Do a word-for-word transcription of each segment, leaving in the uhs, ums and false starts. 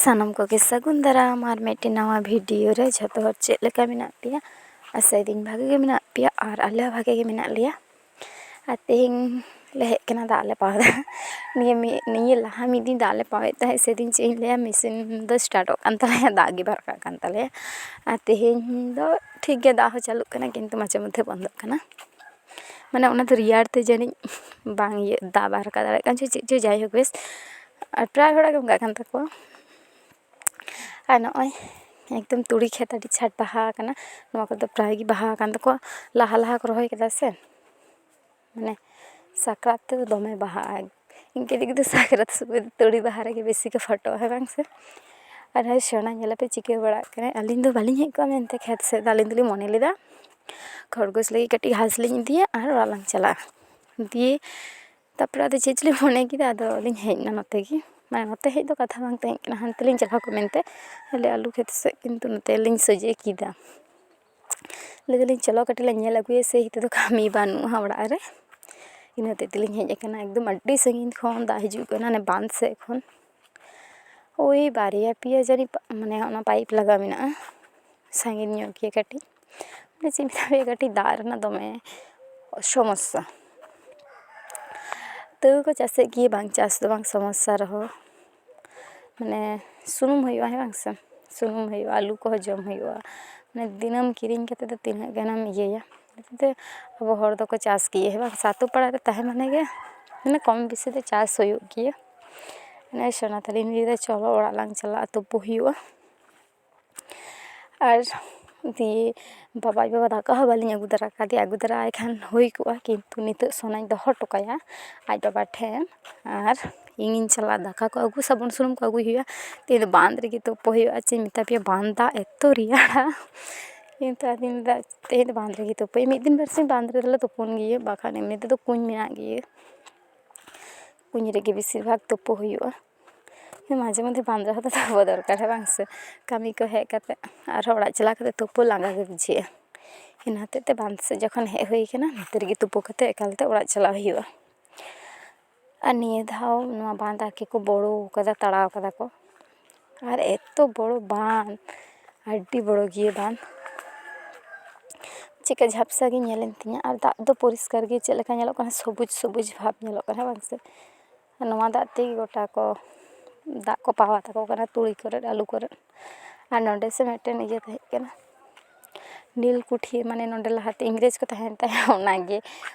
ᱥᱟᱱᱟᱢ ᱠᱚᱜᱮ ᱥᱟᱹᱜᱩᱱ ᱫᱟᱨᱟᱢ ᱟᱨ ᱢᱤᱫᱴᱮᱱ ᱱᱟᱣᱟ ᱵᱷᱤᱰᱤᱭᱳ ᱨᱮ᱾ ᱡᱷᱚᱛᱚ ᱦᱚᱲ ᱪᱮᱫ ᱞᱮᱠᱟ ᱢᱮᱱᱟᱜ ᱯᱮᱭᱟ? ᱟᱥᱟᱭᱮᱫᱟᱹᱧ ᱵᱷᱟᱜᱮ ᱜᱮ ᱢᱮᱱᱟᱜ ᱯᱮᱭᱟ ᱟᱨ ᱟᱞᱮ ᱦᱚᱸ ᱵᱷᱟᱜᱮ ᱜᱮ ᱢᱮᱱᱟᱜ ᱞᱮᱭᱟ᱾ ᱟᱨ ᱛᱮᱦᱮᱧ ᱞᱮ ᱦᱮᱡ ᱠᱟᱱᱟ ᱫᱟᱜ ᱞᱮ ᱯᱟᱣ ᱮᱫᱟ᱾ ᱱᱤᱭᱟᱹ ᱢᱤᱫ, ᱱᱤᱭᱟᱹ ᱞᱟᱦᱟ ᱢᱤᱫ ᱫᱤᱱ ᱫᱟᱜ ᱞᱮ ᱯᱟᱣᱮᱫ ᱛᱟᱦᱮᱸᱫ, ᱥᱮᱫᱤᱱ ᱪᱮᱫ ᱤᱧ ᱞᱟᱹᱭᱟ, ᱢᱮᱥᱤᱱ ᱫᱚ ᱥᱴᱟᱨᱴᱚᱜ ᱠᱟᱱ ᱛᱟᱞᱮᱭᱟ, ᱫᱟᱜ ᱜᱮ ᱵᱟᱭ ᱨᱟᱠᱟᱵ ᱠᱟᱱ ᱛᱟᱞᱮᱭᱟ᱾ ᱟᱨ ᱛᱮᱦᱮᱧ ᱫᱚ ᱴᱷᱤᱠ ᱜᱮ ᱫᱟᱜ ᱦᱚᱸ ᱪᱟᱹᱞᱩᱜ ᱠᱟᱱᱟ, ᱠᱤᱱᱛᱩ ᱢᱟᱡᱷᱮ ᱢᱚᱫᱽᱫᱷᱮ ᱵᱚᱱᱫᱚᱜ ᱠᱟᱱᱟ᱾ ᱢᱟᱱᱮ ᱚᱱᱟ ᱫᱚ ᱨᱮᱭᱟᱲ ᱛᱮ ᱡᱟᱹᱱᱤᱡ ᱵᱟᱝ ᱤᱭᱟᱹ, ᱫᱟᱜ ᱵᱟᱭ ᱨᱟᱠᱟᱵ ᱫᱟᱲᱮᱭᱟᱜ ᱠᱟᱱ ᱪᱚ ᱪᱮᱫ ᱪᱚ, ᱡᱟᱭᱦᱳᱠ ᱵᱮᱥ᱾ ᱟᱨ ᱯᱨᱟᱭ ᱦᱚᱲᱟᱜ ᱜᱮ ᱚᱱᱠᱟᱜ ᱠᱟᱱ ᱛᱟᱠᱚᱣᱟ᱾ ᱟᱨ ᱱᱚᱜᱼᱚᱭ ᱮᱠᱫᱚᱢ ᱛᱩᱲᱤ ᱠᱷᱮᱛ ᱟᱹᱰᱤ ᱪᱷᱟᱴ ᱵᱟᱦᱟ ᱟᱠᱟᱱᱟ᱾ ᱱᱚᱣᱟ ᱠᱚᱫᱚ ᱯᱨᱟᱭ ᱜᱮ ᱵᱟᱦᱟ ᱟᱠᱟᱱ ᱛᱟᱠᱚᱣᱟ, ᱞᱟᱦᱟ ᱞᱟᱦᱟ ᱠᱚ ᱨᱚᱦᱚᱭ ᱠᱮᱫᱟ ᱥᱮ᱾ ᱢᱟᱱᱮ ᱥᱟᱠᱨᱟᱛ ᱛᱮᱫᱚ ᱫᱚᱢᱮ ᱵᱟᱦᱟᱜᱼᱟ᱾ ᱤᱱᱠᱟᱹ ᱛᱮᱜᱮ ᱫᱚ ᱥᱟᱠᱨᱟᱛ ᱥᱚᱢᱚᱭ ᱫᱚ ᱛᱩᱲᱤ ᱵᱟᱦᱟ ᱨᱮᱜᱮ ᱵᱮᱥᱤ ᱠᱚ ᱯᱷᱳᱴᱳᱜᱼᱟ, ᱦᱮᱸ ᱵᱟᱝ ᱥᱮ? ᱟᱨ ᱱᱚᱜᱼᱚᱭ ᱥᱳᱱᱟ ᱧᱮᱞ ᱟᱯᱮ ᱪᱤᱠᱟᱹ ᱵᱟᱲᱟᱜ ᱠᱟᱱᱟᱭ᱾ ᱟᱹᱞᱤᱧ ᱫᱚ ᱵᱟᱹᱞᱤᱧ ᱦᱮᱡ ᱠᱚᱜᱼᱟ ᱢᱮᱱᱛᱮ ᱠᱷᱮᱛ ᱥᱮᱫ ᱫᱚ, ᱟᱹᱞᱤᱧ ᱫᱚᱞᱤᱧ ᱢᱚᱱᱮ ᱞᱮᱫᱟ ᱠᱷᱚᱨᱜᱳᱥ ᱞᱟᱹᱜᱤᱫ ᱠᱟᱹᱴᱤᱡ ᱜᱷᱟᱥ ᱞᱤᱧ ᱤᱫᱤᱭᱟ ᱟᱨ ᱚᱲᱟᱜ ᱞᱟᱝ ᱪᱟᱞᱟᱜᱼᱟ᱾ ᱫᱤᱭᱮ ᱛᱟᱨᱯᱚᱨᱮ ᱟᱫᱚ ᱪᱮᱫ ᱪᱚᱞᱤᱧ ᱢᱚᱱᱮ ᱠᱮᱫᱟ, ᱟᱫᱚ ᱞᱤᱧ ᱦᱮᱡ ᱮᱱᱟ ᱱᱚᱛᱮ ᱜᱮ᱾ ᱢᱟᱱᱮ ᱱᱚᱛᱮ ᱦᱮᱡ ᱫᱚ ᱠᱟᱛᱷᱟ ᱵᱟᱝ ᱛᱟᱦᱮᱸ ᱠᱟᱱᱟ, ᱦᱟᱱᱛᱮ ᱞᱤᱧ ᱪᱟᱞᱟᱣ ᱠᱚᱜ ᱢᱮᱱᱛᱮ, ᱟᱞᱮ ᱟᱹᱞᱩ ᱠᱷᱮᱛ ᱥᱮᱫ, ᱠᱤᱱᱛᱩ ᱱᱚᱛᱮ ᱞᱤᱧ ᱥᱚᱡᱷᱮ ᱠᱮᱫᱟ᱾ ᱞᱟᱹᱭ ᱫᱟᱞᱤᱧ ᱪᱚᱞᱚ ᱠᱟᱹᱴᱤᱡ ᱞᱮ ᱧᱮᱞ ᱟᱹᱜᱩᱭᱟ ᱥᱮ, ᱱᱤᱛᱚᱜ ᱫᱚ ᱠᱟᱹᱢᱤ ᱵᱟᱹᱱᱩᱜᱼᱟ ᱚᱲᱟᱜ ᱨᱮ᱾ ᱤᱱᱟᱹ ᱦᱚᱛᱮᱡ ᱛᱮᱞᱤᱧ ᱦᱮᱡ ᱟᱠᱟᱱᱟ᱾ ᱮᱠᱫᱚᱢ ᱟᱹᱰᱤ ᱥᱟᱺᱜᱤᱧ ᱠᱷᱚᱱ ᱫᱟᱜ ᱦᱤᱡᱩᱜ ᱠᱟᱱᱟ, ᱚᱱᱮ ᱵᱟᱸᱫᱷ ᱥᱮᱫ ᱠᱷᱚᱱ᱾ ᱳᱭ ᱵᱟᱨᱭᱟ ᱯᱮᱭᱟ ᱡᱟᱹᱱᱤᱡ ᱯᱟ-, ᱢᱟᱱᱮ ᱚᱱᱟ ᱯᱟᱭᱤᱯ ᱞᱟᱜᱟᱣ ᱢᱮᱱᱟᱜᱼᱟ, ᱥᱟᱺᱜᱤᱧ ᱧᱚᱜ ᱜᱮᱭᱟ ᱠᱟᱹᱴᱤᱡ᱾ ᱢᱟᱱᱮ ᱪᱮᱫ ᱤᱧ ᱢᱮᱛᱟ ᱯᱮᱭᱟ, ᱠᱟᱹᱴᱤᱡ ᱫᱟᱜ ᱨᱮᱱᱟᱜ ᱫᱚᱢᱮ ᱥᱚᱢᱚᱥᱥᱟ᱾ ᱛᱟᱹᱣ ᱠᱚ ᱪᱟᱥᱮᱫ ᱜᱮᱭᱟ, ᱵᱟᱝ ᱪᱟᱥ ᱫᱚ ᱵᱟᱝ ᱥᱚᱢᱚᱥᱥᱟ ᱨᱮᱦᱚᱸ, ᱢᱟᱱᱮ ᱥᱩᱱᱩᱢ ᱦᱩᱭᱩᱜᱼᱟ, ᱦᱮᱸ ᱵᱟᱝ ᱥᱮ? ᱥᱩᱱᱩᱢ ᱦᱩᱭᱩᱜᱼᱟ, ᱟᱹᱞᱩ ᱠᱚᱦᱚᱸ ᱡᱚᱢ ᱦᱩᱭᱩᱜᱼᱟ᱾ ᱢᱟᱱᱮ ᱫᱤᱱᱟᱹᱢ ᱠᱤᱨᱤᱧ ᱠᱟᱛᱮ ᱫᱚ ᱛᱤᱱᱟᱹᱜ ᱜᱟᱱᱮᱢ ᱤᱭᱟᱹᱭᱟ? ᱚᱱᱟᱛᱮ ᱟᱵᱚ ᱦᱚᱲ ᱫᱚᱠᱚ ᱪᱟᱥ ᱜᱮᱭᱟ, ᱦᱮᱸ ᱵᱟᱝ? ᱟᱛᱳ ᱯᱟᱲᱟ ᱨᱮ ᱛᱟᱦᱮᱸ ᱢᱟᱱᱮ ᱜᱮ, ᱢᱟᱱᱮ ᱠᱚᱢ ᱵᱮᱥᱤ ᱫᱚ ᱪᱟᱥ ᱦᱩᱭᱩᱜ ᱜᱮᱭᱟ᱾ ᱢᱟᱱᱮ ᱥᱳᱱᱟᱛᱟᱞᱤᱧ ᱞᱟᱹᱭᱫᱟ, ᱪᱚᱞᱚ ᱚᱲᱟᱜ ᱞᱟᱝ ᱪᱟᱞᱟᱜᱼᱟ, ᱛᱩᱯᱩ ᱦᱩᱭᱩᱜᱼᱟ᱾ ᱟᱨ ᱫᱤᱭᱮ ᱵᱟᱵᱟ ᱟᱡ ᱵᱟᱵᱟ ᱫᱟᱠᱟ ᱦᱚᱸ ᱵᱟᱹᱞᱤᱧ ᱟᱹᱜᱩ ᱫᱟᱨᱟ ᱠᱟᱫᱮᱭᱟ, ᱟᱹᱜᱩ ᱫᱟᱨᱟ ᱟᱭ ᱠᱷᱟᱱ ᱦᱩᱭ ᱠᱚᱜᱼᱟ, ᱠᱤᱱᱛᱩ ᱱᱤᱛᱚᱜ ᱥᱳᱱᱟᱧ ᱫᱚᱦᱚ ᱦᱚᱴᱚ ᱠᱟᱭᱟ ᱟᱡ ᱵᱟᱵᱟ ᱴᱷᱮᱱ᱾ ᱟᱨ ᱤᱧᱤᱧ ᱪᱟᱞᱟᱜᱼᱟ, ᱫᱟᱠᱟ ᱠᱚ ᱟᱹᱜᱩ, ᱥᱟᱵᱚᱱ ᱥᱩᱱᱩᱢ ᱠᱚ ᱟᱹᱜᱩᱭ ᱦᱩᱭᱩᱜᱼᱟ᱾ ᱛᱮᱦᱮᱧ ᱫᱚ ᱵᱟᱸᱫᱽ ᱨᱮᱜᱮ ᱛᱩᱯᱩ ᱦᱩᱭᱩᱜᱼᱟ᱾ ᱪᱮᱫ ᱤᱧ ᱢᱮᱛᱟ ᱯᱮᱭᱟ, ᱵᱟᱸᱫᱽ ᱫᱟᱜ ᱮᱛᱚ ᱨᱮᱭᱟᱲᱟ᱾ ᱠᱤᱱᱛᱩ ᱟᱫᱚᱧ ᱞᱟᱹᱭᱫᱟ ᱛᱮᱦᱮᱧ ᱫᱚ ᱵᱟᱸᱫᱽ ᱨᱮᱜᱮ ᱛᱩᱯᱩᱭ᱾ ᱢᱤᱫ ᱫᱤᱱ ᱵᱟᱨᱥᱤᱧ ᱵᱟᱸᱫᱽ ᱨᱮᱫᱚᱞᱮ ᱛᱩᱯᱩᱱ ᱜᱮᱭᱟ, ᱵᱟᱠᱷᱟᱱ ᱮᱢᱱᱤ ᱛᱮᱫᱚ ᱠᱩᱧ ᱢᱮᱱᱟᱜ ᱜᱮᱭᱟ, ᱠᱩᱧ ᱨᱮᱜᱮ ᱵᱮᱥᱤᱨ ᱵᱷᱟᱜᱽ ᱛᱩᱯᱩ ᱦᱩᱭᱩᱜᱼᱟ᱾ ᱢᱟᱡᱷᱮ ᱢᱚᱫᱽᱫᱷᱮ ᱵᱟᱸᱫᱽ ᱨᱮᱦᱚᱸ ᱛᱚ ᱛᱩᱯᱩ ᱫᱚᱨᱠᱟᱨ, ᱦᱮᱸ ᱵᱟᱝ ᱥᱮ? ᱠᱟᱹᱢᱤ ᱠᱚ ᱦᱮᱡ ᱠᱟᱛᱮ ᱟᱨᱦᱚᱸ ᱚᱲᱟᱜ ᱪᱟᱞᱟᱣ ᱠᱟᱛᱮ ᱛᱩᱯᱩ ᱞᱟᱸᱜᱟ ᱜᱮ ᱵᱩᱡᱷᱟᱹᱜᱼᱟ᱾ ᱤᱱᱟᱹ ᱦᱚᱛᱮᱡ ᱛᱮ ᱵᱟᱸᱫᱽ ᱥᱮᱫ ᱡᱚᱠᱷᱚᱱ ᱦᱮᱡ ᱦᱩᱭ ᱠᱟᱱᱟ, ᱱᱚᱛᱮ ᱨᱮᱜᱮ ᱛᱩᱯᱩ ᱠᱟᱛᱮ ᱮᱠᱟᱞ ᱛᱮ ᱚᱲᱟᱜ ᱪᱟᱞᱟᱜ ᱦᱩᱭᱩᱜᱼᱟ᱾ ᱟᱨ ᱱᱤᱭᱟᱹ ᱫᱷᱟᱣ ᱱᱚᱣᱟ ᱵᱟᱸᱫᱽ ᱟᱨᱠᱤ ᱠᱚ ᱵᱚᱲᱚ ᱠᱟᱫᱟ, ᱛᱟᱲᱟᱣ ᱠᱟᱫᱟ ᱠᱚ᱾ ᱟᱨ ᱮᱛᱚ ᱵᱚᱲᱚ ᱵᱟᱸᱫᱷ, ᱟᱹᱰᱤ ᱵᱚᱲᱚ ᱜᱮᱭᱟ ᱵᱟᱸᱫᱷ᱾ ᱪᱮᱫᱠᱟ ᱡᱷᱟᱯᱥᱟ ᱜᱮ ᱧᱮᱞᱮᱱ ᱛᱤᱧᱟᱹ᱾ ᱟᱨ ᱫᱟᱜ ᱫᱚ ᱯᱚᱨᱤᱥᱠᱟᱨ ᱜᱮ, ᱪᱮᱫ ᱞᱮᱠᱟ ᱧᱮᱞᱚᱜ ᱠᱟᱱᱟ, ᱥᱚᱵᱩᱡᱽ ᱥᱚᱵᱩᱡᱽ ᱵᱷᱟᱵᱽ ᱧᱮᱞᱚᱜ ᱠᱟᱱᱟ, ᱵᱟᱝ ᱥᱮ? ᱱᱚᱣᱟ ᱫᱟᱜ ᱛᱮᱜᱮ ᱜᱚᱴᱟ ᱠᱚ, ᱫᱟᱜ ᱠᱚ ᱯᱟᱣᱟ ᱛᱟᱠᱚ ᱠᱟᱱᱟ ᱛᱩᱲᱤ ᱠᱚᱨᱮ, ᱟᱹᱞᱩ ᱠᱚᱨᱮ᱾ ᱟᱨ ᱱᱚᱰᱮ ᱥᱮ ᱢᱤᱫᱴᱮᱱ ᱤᱭᱟᱹ ᱛᱟᱦᱮᱸ ᱠᱟᱱᱟ, ᱱᱤᱞ ᱠᱩᱴᱷᱤ, ᱢᱟᱱᱮ ᱱᱚᱰᱮ ᱞᱟᱦᱟᱛᱮ ᱤᱝᱨᱮᱡᱽ ᱠᱚ ᱛᱟᱦᱮᱱ ᱛᱟᱦᱮᱸᱫ, ᱚᱱᱟᱜᱮ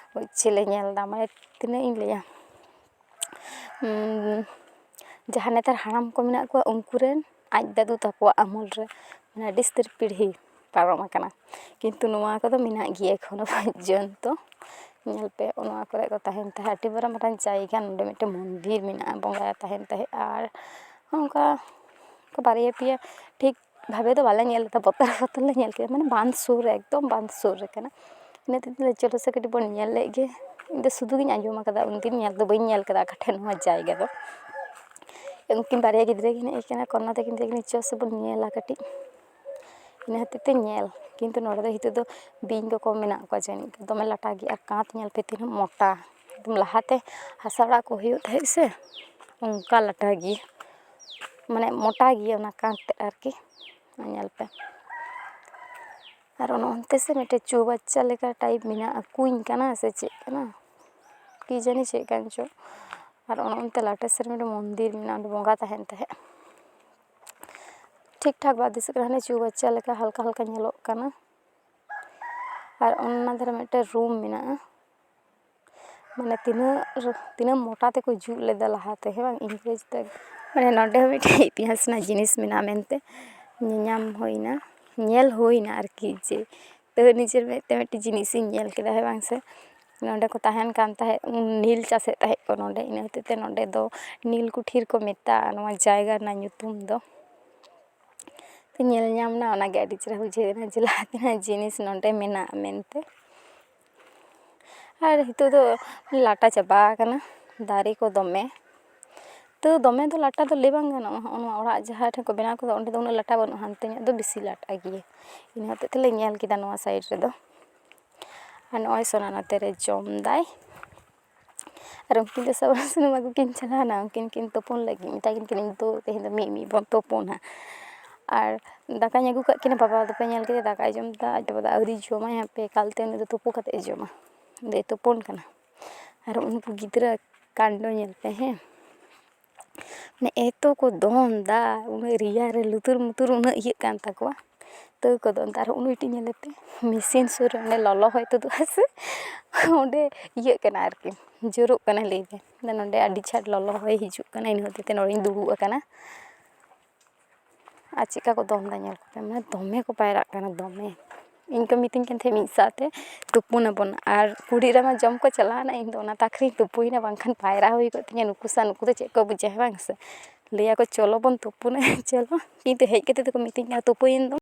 ᱪᱮᱫ ᱞᱮ ᱧᱮᱞ ᱮᱫᱟ, ᱢᱟᱱᱮ ᱛᱤᱱᱟᱹᱜ ᱤᱧ ᱞᱟᱹᱭᱟ, ᱩᱸ, ᱡᱟᱦᱟᱸ ᱱᱮᱛᱟᱨ ᱦᱟᱲᱟᱢ ᱠᱚ ᱢᱮᱱᱟᱜ ᱠᱚᱣᱟ, ᱩᱱᱠᱩ ᱨᱮᱱ ᱟᱡ ᱫᱟᱫᱩ ᱛᱟᱠᱚᱣᱟᱜ ᱟᱢᱚᱞ ᱨᱮ, ᱢᱟᱱᱮ ᱟᱹᱰᱤ ᱩᱥᱛᱟᱹᱨ ᱯᱤᱲᱦᱤ ᱯᱟᱨᱚᱢ ᱟᱠᱟᱱᱟ, ᱠᱤᱱᱛᱩ ᱱᱚᱣᱟ ᱠᱚᱫᱚ ᱢᱮᱱᱟᱜ ᱜᱮᱭᱟ ᱮᱠᱷᱚᱱᱳ ᱯᱚᱨᱡᱚᱱᱛᱚ᱾ ᱧᱮᱞ ᱯᱮ, ᱱᱚᱣᱟ ᱠᱚᱨᱮ ᱠᱚ ᱛᱟᱦᱮᱱ ᱛᱟᱦᱮᱸᱫ, ᱟᱹᱰᱤ ᱢᱟᱨᱟᱝ ᱢᱟᱨᱟᱝ ᱡᱟᱭᱜᱟ, ᱱᱚᱰᱮ ᱢᱤᱫᱴᱮᱱ ᱢᱚᱱᱫᱤᱨ ᱢᱮᱱᱟᱜᱼᱟ, ᱵᱚᱸᱜᱟ ᱛᱟᱦᱮᱱ ᱛᱟᱦᱮᱸᱫ᱾ ᱟᱨ ᱚᱱᱠᱟ ᱵᱟᱨᱭᱟ ᱯᱮᱭᱟ, ᱴᱷᱤᱠ ᱵᱷᱟᱵᱮ ᱫᱚ ᱵᱟᱞᱮ ᱧᱮᱞ ᱞᱮᱫᱟ, ᱵᱚᱛᱚᱨ ᱵᱚᱛᱚᱨ ᱞᱮ ᱧᱮᱞ ᱠᱮᱫᱟ, ᱢᱟᱱᱮ ᱵᱟᱸᱫᱷ ᱥᱩᱨ ᱨᱮ, ᱮᱠᱫᱚᱢ ᱵᱟᱸᱫᱷ ᱥᱩᱨ ᱨᱮ ᱠᱟᱱᱟ᱾ ᱤᱱᱟᱹ ᱛᱮᱫᱚ ᱪᱚᱞᱚ ᱥᱮ ᱠᱟᱹᱴᱤᱡ ᱵᱚᱱ ᱧᱮᱞ ᱞᱮᱫ ᱜᱮ᱾ ᱤᱧ ᱫᱚ ᱥᱩᱫᱷᱩ ᱜᱤᱧ ᱟᱸᱡᱚᱢ ᱟᱠᱟᱫᱟ, ᱩᱱᱫᱤᱱ ᱧᱮᱞ ᱫᱚ ᱵᱟᱹᱧ ᱧᱮᱞ ᱠᱟᱫᱟ ᱚᱠᱟ ᱴᱷᱮᱱ ᱱᱚᱣᱟ ᱡᱟᱭᱜᱟ ᱫᱚ᱾ ᱩᱱᱠᱤᱱ ᱵᱟᱨᱭᱟ ᱜᱤᱫᱽᱨᱟᱹ ᱠᱤᱱ ᱦᱮᱡ ᱟᱠᱟᱱᱟ, ᱠᱚᱨᱱᱟ ᱛᱟᱹᱠᱤᱱ ᱢᱮᱛᱟ ᱠᱤᱱᱟ, "ᱪᱚ ᱥᱮ ᱵᱚᱱ ᱧᱮᱞᱟ ᱠᱟᱹᱴᱤᱡ", ᱤᱱᱟᱹ ᱦᱚᱛᱮᱡ ᱛᱮ ᱧᱮᱞ᱾ ᱠᱤᱱᱛᱩ ᱱᱚᱰᱮ ᱫᱚ ᱱᱤᱛᱚᱜ ᱫᱚ ᱵᱤᱧ ᱠᱚᱠᱚ ᱢᱮᱱᱟᱜ ᱠᱚᱣᱟ ᱡᱟᱹᱱᱤᱡ, ᱫᱚᱢᱮ ᱞᱟᱴᱟ ᱜᱮᱭᱟ᱾ ᱟᱨ ᱠᱟᱸᱛ ᱧᱮᱞ ᱯᱮ ᱛᱤᱱᱟᱹᱜ ᱢᱚᱴᱟ, ᱮᱠᱫᱚᱢ ᱞᱟᱦᱟᱛᱮ ᱦᱟᱥᱟ ᱚᱲᱟᱜ ᱠᱚ ᱦᱩᱭᱩᱜ ᱛᱟᱦᱮᱸᱫ ᱥᱮ, ᱚᱱᱠᱟ ᱞᱟᱴᱟ ᱜᱮᱭᱟ, ᱢᱟᱱᱮ ᱢᱚᱴᱟ ᱜᱮᱭᱟ ᱚᱱᱟ ᱠᱟᱸᱛ ᱛᱮᱫ ᱟᱨᱠᱤ᱾ ᱧᱮᱞ ᱯᱮ᱾ ᱟᱨ ᱚᱱᱮ ᱚᱱᱛᱮ ᱥᱮ ᱢᱤᱫᱴᱮᱡ ᱪᱳᱣᱵᱟᱪᱪᱟ ᱞᱮᱠᱟ ᱴᱟᱭᱤᱯ ᱢᱮᱱᱟᱜᱼᱟ, ᱠᱩᱧ ᱠᱟᱱᱟ ᱥᱮ ᱪᱮᱫ ᱠᱟᱱᱟ, ᱠᱤ ᱡᱟᱹᱱᱤ ᱪᱮᱫ ᱠᱟᱱ ᱪᱚ᱾ ᱟᱨ ᱚᱱᱮ ᱚᱱᱛᱮ ᱞᱟᱴᱮ ᱥᱮᱫ ᱨᱮ ᱢᱤᱫᱴᱮᱡ ᱢᱚᱱᱫᱤᱨ ᱢᱮᱱᱟᱜᱼᱟ, ᱚᱸᱰᱮ ᱵᱚᱸᱜᱟ ᱛᱟᱦᱮᱱ ᱛᱟᱦᱮᱸᱫ᱾ ᱴᱷᱤᱠ ᱴᱷᱟᱠ ᱵᱟᱭ ᱫᱤᱥᱟᱹᱜ ᱠᱟᱱᱟ, ᱦᱟᱱᱮ ᱪᱳᱣᱵᱟᱪᱪᱟ ᱞᱮᱠᱟ ᱦᱟᱞᱠᱟ ᱦᱟᱞᱠᱟ ᱧᱮᱞᱚᱜ ᱠᱟᱱᱟ᱾ ᱟᱨ ᱚᱱᱟ ᱫᱷᱟᱨᱮ ᱢᱤᱫᱴᱮᱡ ᱨᱩᱢ ᱢᱮᱱᱟᱜᱼᱟ, ᱢᱟᱱᱮ ᱛᱤᱱᱟᱹᱜ, ᱛᱤᱱᱟᱹᱜ ᱢᱚᱴᱟ ᱛᱮᱠᱚ ᱡᱩᱛ ᱞᱮᱫᱟ ᱞᱟᱦᱟᱛᱮ, ᱦᱮᱸ ᱵᱟᱝ, ᱤᱝᱨᱮᱡᱽ ᱛᱮ᱾ ᱢᱟᱱᱮ ᱱᱚᱰᱮ ᱦᱚᱸ ᱢᱤᱫᱴᱮᱡ ᱤᱛᱤᱦᱟᱥ ᱨᱮᱱᱟᱜ ᱡᱤᱱᱤᱥ ᱢᱮᱱᱟᱜᱼᱟ ᱢᱮᱱᱛᱮ ᱧᱮᱧᱟᱢ ᱦᱩᱭᱱᱟ, ᱧᱮᱞ ᱦᱩᱭᱱᱟ ᱟᱨᱠᱤ, ᱡᱮ ᱛᱟᱹᱣ ᱱᱤᱡᱮᱨ ᱢᱮᱫ ᱛᱮ ᱢᱤᱫᱴᱮᱡ ᱡᱤᱱᱤᱥᱤᱧ ᱧᱮᱞ ᱠᱮᱫᱟ, ᱦᱮᱸ ᱵᱟᱝ ᱥᱮ᱾ ᱱᱚᱰᱮ ᱠᱚ ᱛᱟᱦᱮᱱ ᱠᱟᱱ ᱛᱟᱦᱮᱸᱫ, ᱩᱱ ᱱᱤᱞ ᱪᱟᱥᱮᱫ ᱛᱟᱦᱮᱸᱫ ᱠᱚ ᱱᱚᱰᱮ, ᱤᱱᱟᱹ ᱦᱚᱛᱮᱡ ᱛᱮ ᱱᱚᱰᱮ ᱫᱚ ᱱᱤᱞ ᱠᱩᱴᱷᱤᱨ ᱠᱚ ᱢᱮᱛᱟᱜᱼᱟ ᱱᱚᱣᱟ ᱡᱟᱭᱜᱟ ᱨᱮᱱᱟᱜ ᱧᱩᱛᱩᱢ ᱫᱚ᱾ ᱛᱚ, ᱧᱮᱞ ᱧᱟᱢ ᱮᱱᱟ, ᱚᱱᱟᱜᱮ ᱟᱹᱰᱤ ᱪᱮᱦᱨᱟ ᱵᱩᱡᱷᱟᱹᱣ ᱮᱱᱟ ᱡᱮ ᱞᱟᱦᱟ ᱛᱮᱱᱟᱜ ᱡᱤᱱᱤᱥ ᱱᱚᱰᱮ ᱢᱮᱱᱟᱜᱼᱟ ᱢᱮᱱᱛᱮ᱾ ᱟᱨ ᱱᱤᱛᱚᱜ ᱫᱚ ᱞᱟᱴᱟ ᱪᱟᱵᱟ ᱟᱠᱟᱱᱟ, ᱫᱟᱨᱮ ᱠᱚ ᱫᱚᱢᱮ᱾ ᱛᱚ, ᱫᱚᱢᱮ ᱫᱚ ᱞᱟᱴᱟ ᱫᱚ ᱞᱟᱹᱭ ᱵᱟᱝ ᱜᱟᱱᱚᱜᱼᱟ, ᱦᱚᱸᱜᱼᱚ ᱱᱚᱣᱟ ᱚᱲᱟᱜ ᱡᱟᱦᱟᱸ ᱴᱷᱮᱱ ᱠᱚ ᱵᱮᱱᱟᱣ ᱠᱟᱫᱟ, ᱚᱸᱰᱮ ᱫᱚ ᱩᱱᱟᱹᱜ ᱞᱟᱴᱟ ᱵᱟᱹᱱᱩᱜᱼᱟ, ᱦᱟᱱᱛᱮ ᱧᱚᱜ ᱫᱚ ᱵᱮᱥᱤ ᱞᱟᱴᱟ ᱜᱮᱭᱟ᱾ ᱤᱱᱟᱹ ᱦᱚᱛᱮᱡ ᱛᱮᱞᱮ ᱧᱮᱞ ᱠᱮᱫᱟ ᱱᱚᱣᱟ ᱥᱟᱭᱤᱰ ᱨᱮᱫᱚ᱾ ᱟᱨ ᱱᱚᱜᱼᱚᱭ ᱥᱳᱱᱟ ᱱᱚᱛᱮ ᱨᱮ ᱡᱚᱢ ᱫᱟᱭ᱾ ᱟᱨ ᱩᱱᱠᱤᱱ ᱫᱚ ᱥᱟᱵᱚᱱ ᱥᱩᱱᱩᱢ ᱟᱹᱜᱩ ᱠᱤᱱ ᱪᱟᱞᱟᱣᱱᱟ, ᱩᱱᱠᱤᱱ ᱠᱤᱱ ᱛᱩᱯᱩᱱ ᱞᱟᱹᱜᱤᱫ᱾ ᱢᱮᱛᱟ ᱠᱤᱱ ᱠᱟᱹᱱᱟᱹᱧ, "ᱫᱩ, ᱛᱮᱦᱮᱧ ᱫᱚ ᱢᱤᱫ ᱢᱤᱫ ᱵᱚᱱ ᱛᱩᱯᱩᱱᱟ᱾" ᱟᱨ ᱫᱟᱠᱟᱧ ᱟᱹᱜᱩ ᱠᱟᱜ ᱠᱤᱱᱟ, ᱵᱟᱵᱟ ᱫᱚᱯᱮ ᱧᱮᱞ ᱠᱮᱫᱮ ᱫᱟᱠᱟᱭ ᱡᱚᱢ ᱮᱫᱟ, ᱟᱡ ᱵᱟᱵᱟ ᱫᱚ ᱟᱹᱣᱨᱤ ᱡᱚᱢᱟᱭ, ᱦᱟᱯᱮ ᱮᱠᱟᱞᱛᱮ ᱩᱱᱤ ᱫᱚ ᱛᱩᱯᱩ ᱠᱟᱛᱮᱫ ᱮ ᱡᱚᱢᱟ, ᱩᱱᱤ ᱫᱚᱭ ᱛᱩᱯᱩᱱ ᱠᱟᱱᱟ᱾ ᱟᱨ ᱩᱱᱠᱩ ᱜᱤᱫᱽᱨᱟᱹ ᱠᱟᱱᱰᱚ ᱧᱮᱞ ᱯᱮ, ᱦᱮᱸ, ᱢᱟᱱᱮ ᱮᱛᱚ ᱠᱚ ᱫᱚᱱ ᱫᱟ, ᱩᱱᱟᱹᱜ ᱨᱮᱭᱟᱲ ᱨᱮ ᱞᱩᱛᱩᱨ ᱢᱩᱛᱩᱨ ᱩᱱᱟᱹᱜ ᱤᱭᱟᱹᱜ ᱠᱟᱱ ᱛᱟᱠᱚᱣᱟ, ᱛᱟᱹᱣ ᱠᱚ ᱫᱚᱱ ᱫᱟ᱾ ᱟᱨ ᱩᱱᱤ ᱢᱤᱫᱴᱤᱡ ᱧᱮᱞᱮ ᱯᱮ, ᱢᱮᱥᱤᱱ ᱥᱩᱨ ᱨᱮ ᱚᱸᱰᱮ ᱞᱚᱞᱚ ᱦᱚᱭ ᱛᱩᱫᱩᱜᱼᱟ ᱥᱮ, ᱚᱸᱰᱮ ᱤᱭᱟᱹᱜ ᱠᱟᱱᱟ ᱟᱨᱠᱤ, ᱡᱳᱨᱚᱜ ᱠᱟᱱᱟ ᱞᱟᱹᱭ ᱫᱟᱭ᱾ ᱢᱮᱱᱫᱟ, "ᱱᱚᱸᱰᱮ ᱟᱹᱰᱤ ᱡᱷᱟᱴ ᱞᱚᱞᱚ ᱦᱚᱭ ᱦᱤᱡᱩᱜ ᱠᱟᱱᱟ, ᱤᱱᱟᱹ ᱦᱚᱛᱮᱡ ᱛᱮ ᱱᱚᱸᱰᱮᱧ ᱫᱩᱲᱩᱵ ᱟᱠᱟᱱᱟ᱾" ᱟᱨ ᱪᱮᱫᱠᱟ ᱠᱚ ᱫᱚᱱ ᱫᱟ ᱧᱮᱞ ᱠᱚᱯᱮ, ᱢᱟᱱᱮ ᱫᱚᱢᱮ ᱠᱚ ᱯᱟᱭᱨᱟᱜ ᱠᱟᱱᱟ, ᱫᱚᱢᱮ᱾ ᱤᱧ ᱠᱚ ᱢᱤᱛᱟᱹᱧ ᱠᱟᱱ ᱛᱟᱦᱮᱸᱫ, "ᱢᱤᱫ ᱥᱟᱶᱛᱮ ᱛᱩᱯᱩᱱ ᱟᱵᱚᱱ", ᱟᱨ ᱠᱩᱲᱤ ᱨᱮᱢᱟ ᱡᱚᱢ ᱠᱚ ᱪᱟᱞᱟᱣᱱᱟ, ᱤᱧ ᱫᱚ ᱚᱱᱟ ᱛᱟᱠ ᱨᱤᱧ ᱛᱩᱯᱩᱭᱮᱱᱟ, ᱵᱟᱝᱠᱷᱟᱱ ᱯᱟᱭᱨᱟ ᱦᱩᱭ ᱠᱚᱜ ᱛᱤᱧᱟᱹ᱾ ᱱᱩᱠᱩ ᱥᱟᱶ ᱱᱩᱠᱩ ᱫᱚ ᱪᱮᱫ ᱠᱚ ᱵᱩᱡᱟ, ᱦᱮᱸ ᱵᱟᱝ ᱥᱮ? ᱞᱟᱹᱭᱟᱠᱚ, "ᱪᱚᱞᱚ ᱵᱚᱱ ᱛᱩᱯᱩᱱᱟ, ᱪᱚᱞᱚ", ᱠᱤᱱᱛᱩ ᱦᱮᱡ ᱠᱟᱛᱮ ᱫᱚᱠᱚ ᱢᱤᱛᱟᱹᱧ ᱠᱟᱱᱟ, "ᱛᱩᱯᱩᱭᱮᱱ ᱫᱚ?"